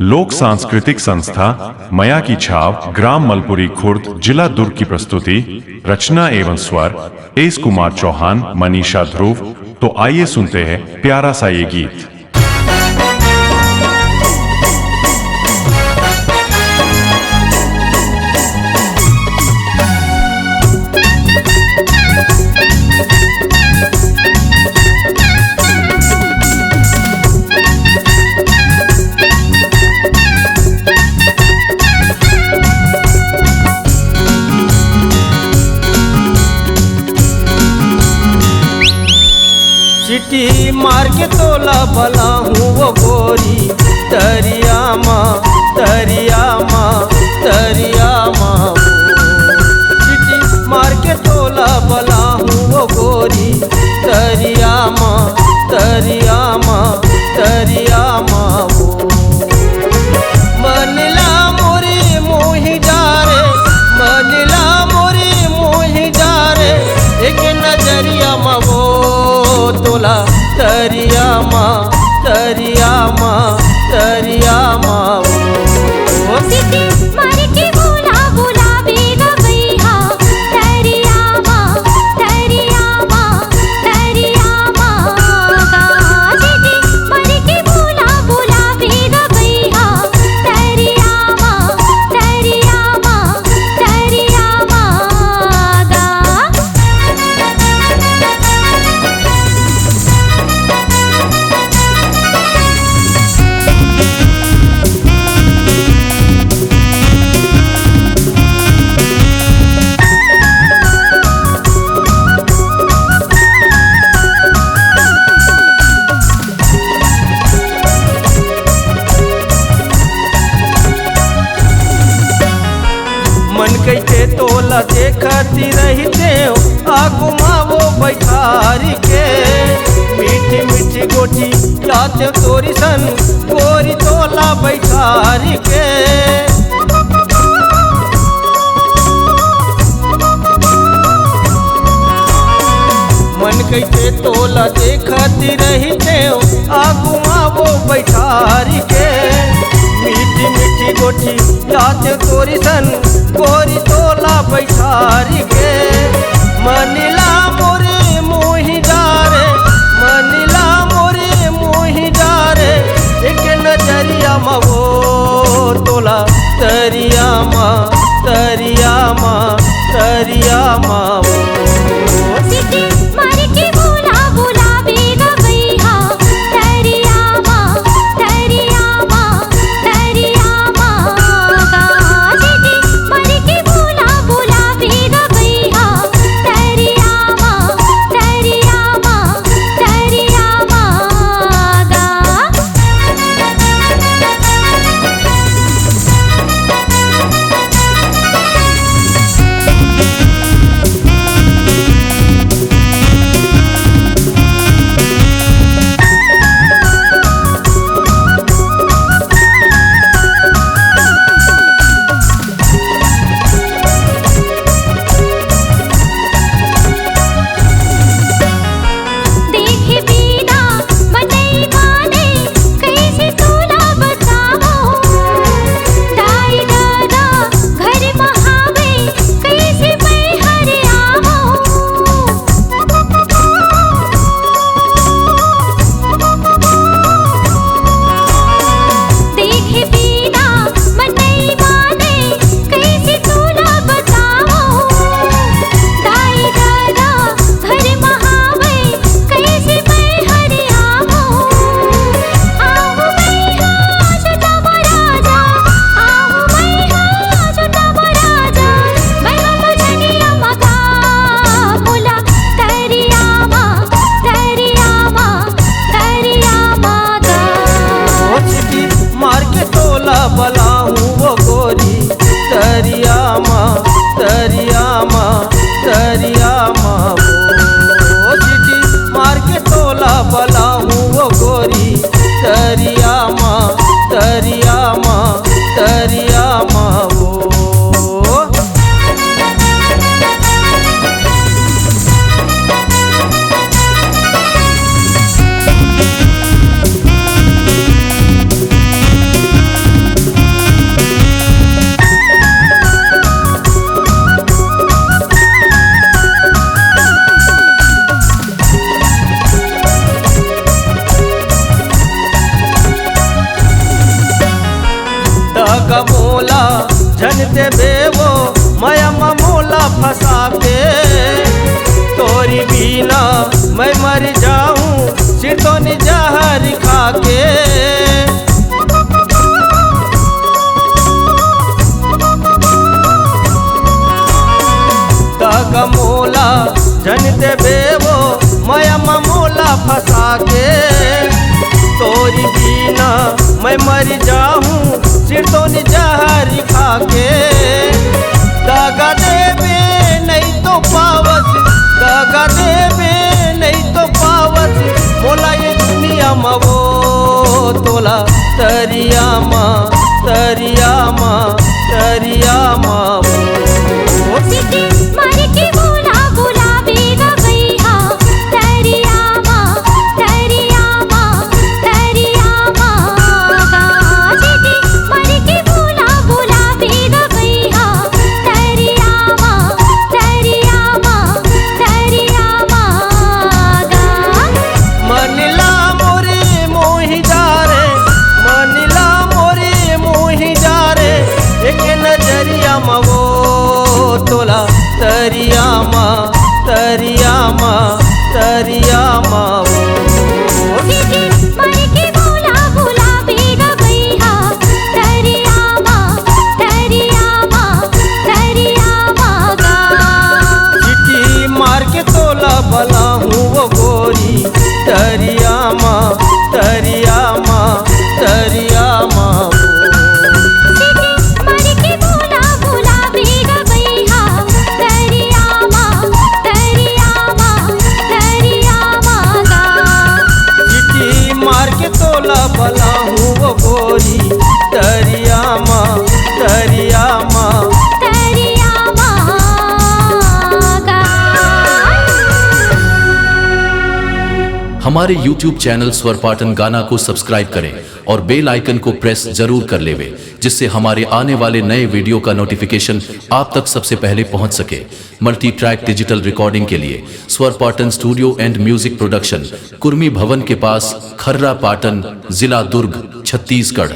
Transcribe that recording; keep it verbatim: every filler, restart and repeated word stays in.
लोक सांस्कृतिक संस्था मया की छाव, ग्राम मलपुरी खुर्द, जिला दुर्ग की प्रस्तुति। रचना एवं स्वर एस कुमार चौहान, मनीषा ध्रुव। तो आइए सुनते हैं प्यारा सा ये गीत। सीटी मार के तोला बलाहूँ वो गोरी, तरिया मा, तरिया मा, तरिया मा वो। सीटी मार के तोला बलाहूँ वो गोरी, तरिया मा, तरिया मा, तरिया मा वो। मन ला मोरे मोहि जा रे, मन ला मोरे मोहि जा रे, एक नजरिया मा वो तोला, तरिया मा, तरिया मा, तरिया मा वो। सीटी मार के बोला, बोला बेगा बैहा, तरिया मा, तरिया मा, तरिया मा गा। सीटी मार के बोला, बोला बेगा बैहा, तरिया मा, तरिया मा, तरिया मा गा। मन कहिथे तोला देखत रहितेंव, आगू मा वो बैठारी के। मीठी मीठी गोठी लातेंव तोरी सन, गोरी तोला बैठारी के। मन कहिथे तोला देखत रहितेंव, आगू मा वो बैठारी के। मीठी मीठी गोठी लातेंव तोरी सन, गोरी तोला बैठारी के। मन ला मोरे मोहि जा रे, मन ला मोरे मोहि जा रे, एक नजरिया मा वो तोला, तरिया मा, तरिया मा, तरिया मा वो। सीटी मार के बोला, बोला बेगा बैहा, तरिया मा, तरिया मा, तरिया मा गा। सीटी मार के बोला, बोला बेगा बैहा, तरिया मा, तरिया मा, तरिया मा गा। देखे बिना मन नइ माने, कइसे तोला बतावंव। दाई ददा घर म हावे, कइसे मैं हर आवंव। देखे बिना मन नइ माने, कइसे तोला बतावंव। दाई ददा घर म हावे, कइसे मैं हर आवंव। आहूँ मैं हा छोटा बा राजा, आहूँ मैं हा छोटा बा राजा, मैं हा बुझनिया मगा बोला, तरिया मा, तरिया मा, तरिया मा गा। ओ सीटी मार के तोला बलाहूँ वो गोरी, तरिया मा, तरिया मा, तरिया मा वो। ओ सीटी मार के तोला बलाहूँ वो गोरी, तरिया मा, तरिया मा, तरिया मा वो। झन देबे वो मया म मोला फंसा के। तोरी बिना मैं मर जाहूँ सिरतोनी जहर खा के। दगा मोला झन देबे वो मया म मोला फंसा के। तोरी बिना मैं मर जाहूँ सिरतोनी जहर खा के। दगा देबे नहीं तो पावस, दगा देबे नहीं तो पावस मोला ये दुनिया म वो तोला तरिया म, तरिया म, तरिया म वो। सिटी मार के बोला गुलाबी गबैया तरिया मा, तरिया मा, तरिया मा गा। सिटी मार के बोला गुलाबी गबैया तरिया मा, तरिया मा, तरिया मा गा। मनिला मोरे मोही जा रे, मनिला मोरे मोही जा रे, एक नजरिया म वो तोला तरिया म, तरिया म, तरिया म वो। सिटी मार के बोला गुलाबी गबैया तरिया मा, तरिया मा, तरिया मा गा। सिटी मार के तोला बलाहूँ वो गोरी तरिया म, तरिया म, तरिया म वो। सिटी मार के बोला गुलाबी गबैया तरिया मा, तरिया मा, तरिया मा गा। सिटी मार के तोला बलाहूँ वो गोरी तरिया म, तरिया म। तरिया मा गा। हमारे YouTube चैनल स्वर पाटन गाना को सब्सक्राइब करें और बेल आइकन को प्रेस जरूर कर लेवे, जिससे हमारे आने वाले नए वीडियो का नोटिफिकेशन आप तक सबसे पहले पहुंच सके। मल्टी ट्रैक डिजिटल रिकॉर्डिंग के लिए स्वर Patan studio and music production, Kurmi भवन के पास, खर्रा पाटन, जिला दुर्ग, छत्तीसगढ़।